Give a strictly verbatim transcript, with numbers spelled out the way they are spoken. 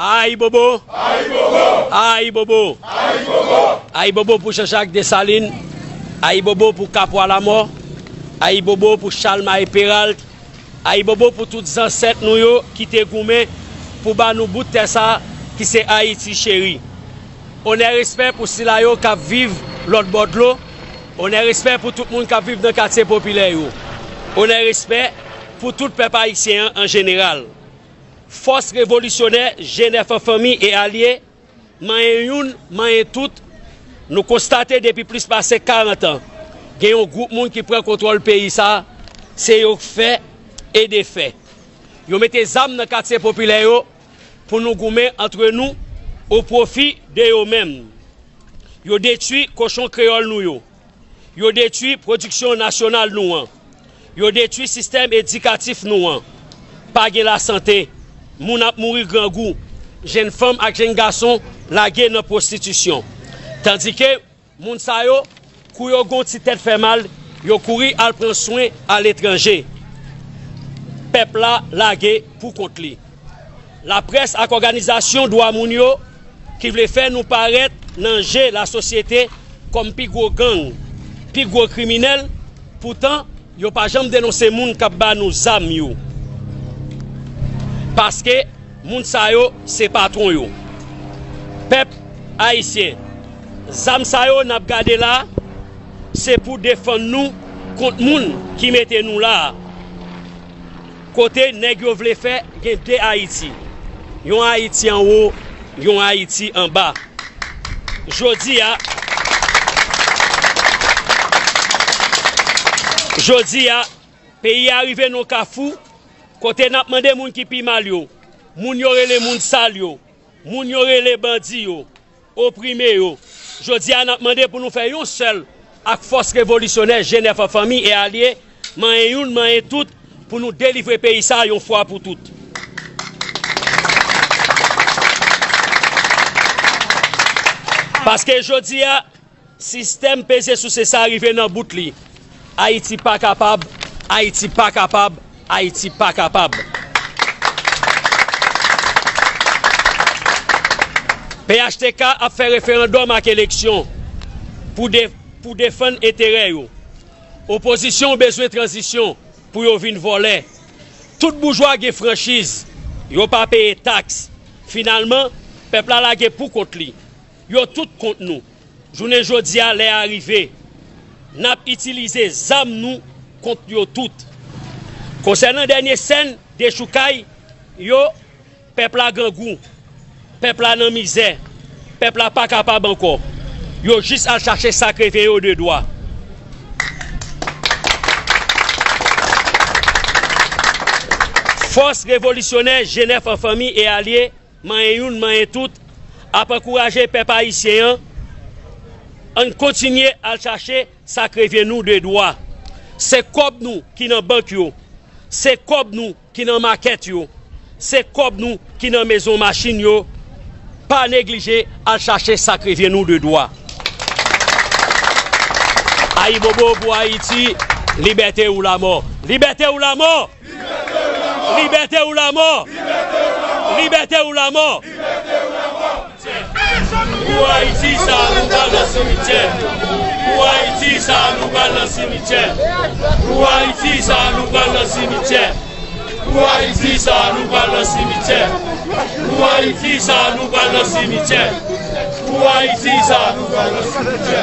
Ayibobo! Ayibobo! Ayibobo! Ayibobo! Ayibobo pou Jean-Jacques Dessalines! Ayibobo pou Kapwa Lamò! Ayibobo pou Chalmaye Peralt! Ayibobo pou tout zansèt nou yo ki te goumen pou ba nou bout tè sa ki se Ayiti cheri. Onè respè pou sila yo k ap viv lòt bò dlo. Onè respè pou tout moun k ap viv nan katye popilè yo. Onè respè pou tout pèp ayisyen an an jeneral. Fòs revolisyonè Jenèf an fanmi e alye, manyen youn, manyen tout, nou konstate depi plis pase karant an, gen yon gwoup moun ki pran kontwòl peyi sa, se yo k fè e defè. Yo mete zam nan katye popilè yo pou nou goumen antre nou o pwofi de yo menm. Yo detwi kochon kreyòl nou yo. Yo detwi pwodiksyon nasyonal nou an. Yo detwi sistèm edikatif nou an. Pa gen lasante. Moun ap mouri grangou. Jenn fanm ak jenn gason lage nan pwostitisyon. Tandike moun sa yo, kou yo gen yon ti tèt fè mal, yo kouri al pran swen aletranje. Pèp la lage pou kont li. Laprès ak òganizasyon dwa moun yo ki vle fè nou parèt nan je lasosyete kòm pi gwo gang, pi gwo kriminèl, poutan yo pa janm denonse moun k ap ba nou zam yo. Paske moun sa yo se patwon yo. Pèp ayisyen, zam sa yo n ap gade la, se pou defann nou kont moun ki mete nou la a. Kote nèg yo vle fè gen de Ayiti. Yon Ayiti anwo, yon Ayiti anba. Jodi a, jodi a, peyi a rive nan kafou kote n ap mande moun ki pi mal yo, moun yo rele moun sal yo, moun yo rele bandi yo, oprime yo. Jodi a, n ap mande pou nou fè yon sèl ak fòs revolisyonè Jenèf an fanmi e alye, manyen youn, manyen tout, pou nou delivre peyi sa a yon fwa pou tout. Paske jodi a, sistèm peze souse sa a rive nan bout li. Ayiti pa kapab, Ayiti pa kapab, Ayiti pa kapab. P H T K ap fè referandòm ak eleksyon pou de-, pou defann enterè yo. Opozisyon bezwen tranzisyon pou yo vin vòlè. Tout boujwa gen franchiz, yo pa peye taks. Finalman, pèp la lage pou kont li. Yo tout kont nou. Jounen jodi a, lè a rive. N ap itilize zam nou kont yo tout. Konsènan dènye sèn dechoukay yo, pèp la grangou, pèp la nan mizè, pèp la pa kapab ankò. Yo jis al chache sa k revyen yo de dwa. Fòs revolisyonè Jenèf an fanmi e alye, manyen youn, manyen tout, ap ankouraje pèp ayisyen an, ann kontinye al chache sa k revyen nou de dwa. Se kòb nou ki nan bank yo, se kòb nou ki nan makèt yo, se kòb nou ki nan mezon machin yo. Pa neglije al chache sa k revyen nou de dwa. Ayibobo pou Ayiti, libète ou lamò. Libète ou lamò! Libète ou lamò! Libète ou lamò! Pou Ayiti sa nou pral nan simityè. Pou Ayiti sa nou pral nan simityè. Pou Ayiti sa nou pral nan simityè. Pou Ayiti sa nou pral nan simityè. Pou Ayiti sa nou pral nan simityè. Pou Ayiti sa nou pral nan simityè.